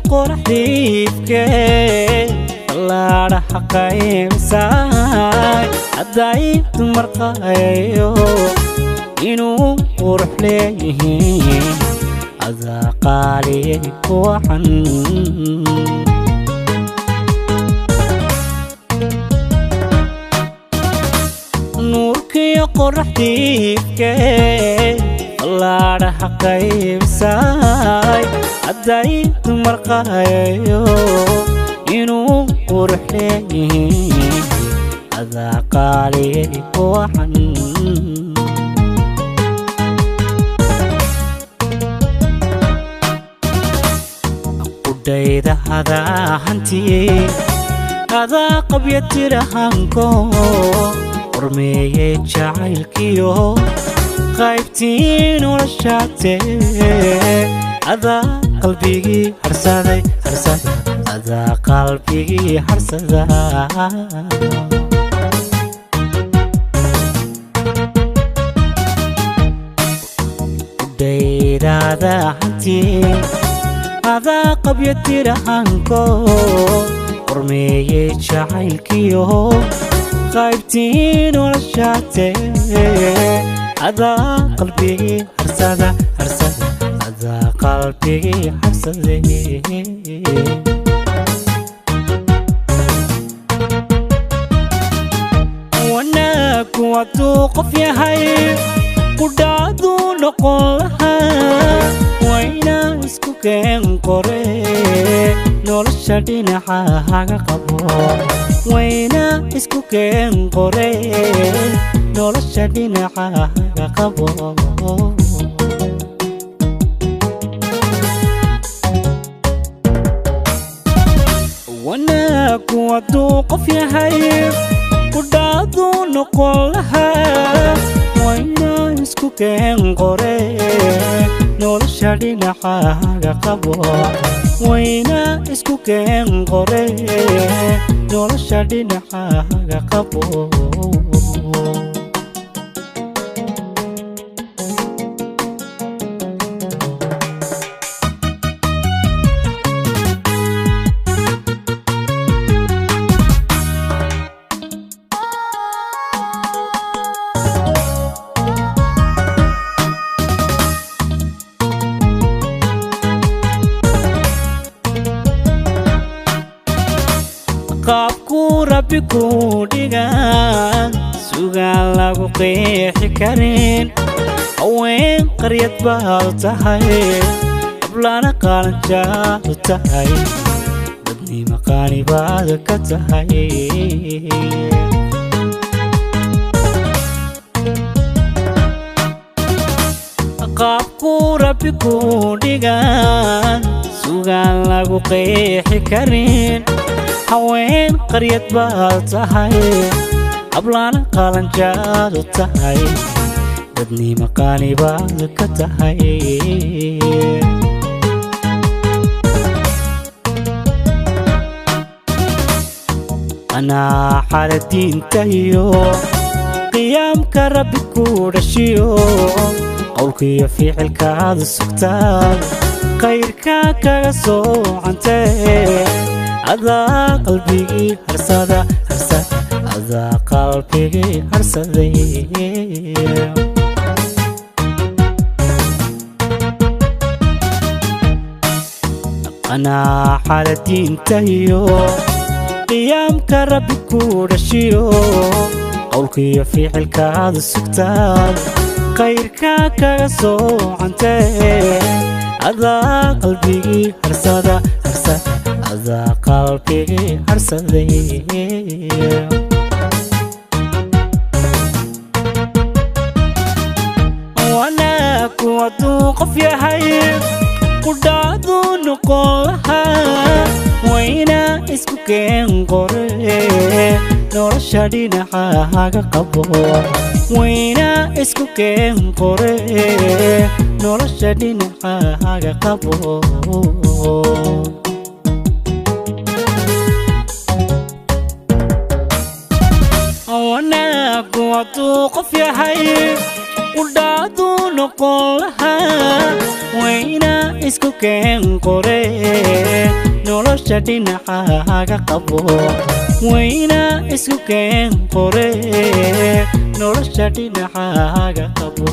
Qoraxdiifke fallaadhaha qaybsaay hadday dumar qaayayo inuu qurux leeyihiin adaa qaaliyay wacan. Nuurkiyo qoraxdiifke fallaadhaha qaybsaay hadday dumar qaayayo inuu qurux leeyihiin adaa qaaliyay wacan. Qudhayda hadaa hantiyey adaa qabya tirahanko qormeeyey jacaylkiyo qaybtii noloshaatee adaa qalbigii harsaday harsada adaa qalbigii harsada. Qudhaydaada hantiyey adaa qabya tirahanko qormeeyey jacaylkiyo qaybtii noloshaatee adaa qalbigii harsada harsada adaa qalbigii harsaday. Wanaagku hadduu qof yahay qudhaaduu noqon lahaa waynaa isku keen qore nolosha dhinaca haga qabo waynaa isku keen qore nolosha dhinaca haga qabo. Wanaagku hadduu qof yahay qudhaaduu noqon lahaa waynaa isku keen qore nolosha dhinaca haga qabo waynaa isku keen qore nolosha dhinaca haga qabo. Qaabkuu Rabbi kuu dhigaa sugaan lagu qeexi karin haween qaryad baad tahay hablana qaalanjaadu tahay dadnima qaani baad ka tahay. Qaabkuu Rabbi kuu dhigaa sugaan lagu qeexi karin haween qaryad baad tahay hablana qaalanjaadu tahay dadnima qaani baad ka tahay. Qanaaxada diinta iyo qiyaamka Rabbi ku dhashiyo qowlkiiyo ficilkaadu sugtaa khayrka kaga soocantee adaa qalbigii harsada harsada adaa qalbigii harsaday. Qanaaxada diinta iyo qiyaamka Rabbi ku dhashiyo qowlkiiyo ficilkaadu sugtaa khayrka kaga soocantee adaa qalbigii harsada harsada adaa qalbigii harsaday. Wanaagku hadduu qof yahay qudhaaduu noqon lahaa waynaa isku keen qore nolosha dhinaca haga qabo waynaa isku keen qore nolosha dhinaca haga qabo. Wanaagku hadduu qof yahay Qudhaaduu noqon lahaa, wayna isku keen qore. Nolosha dhinacaaga qabo, wayna isku keen qore. Nolosha dhinacaaga qabo.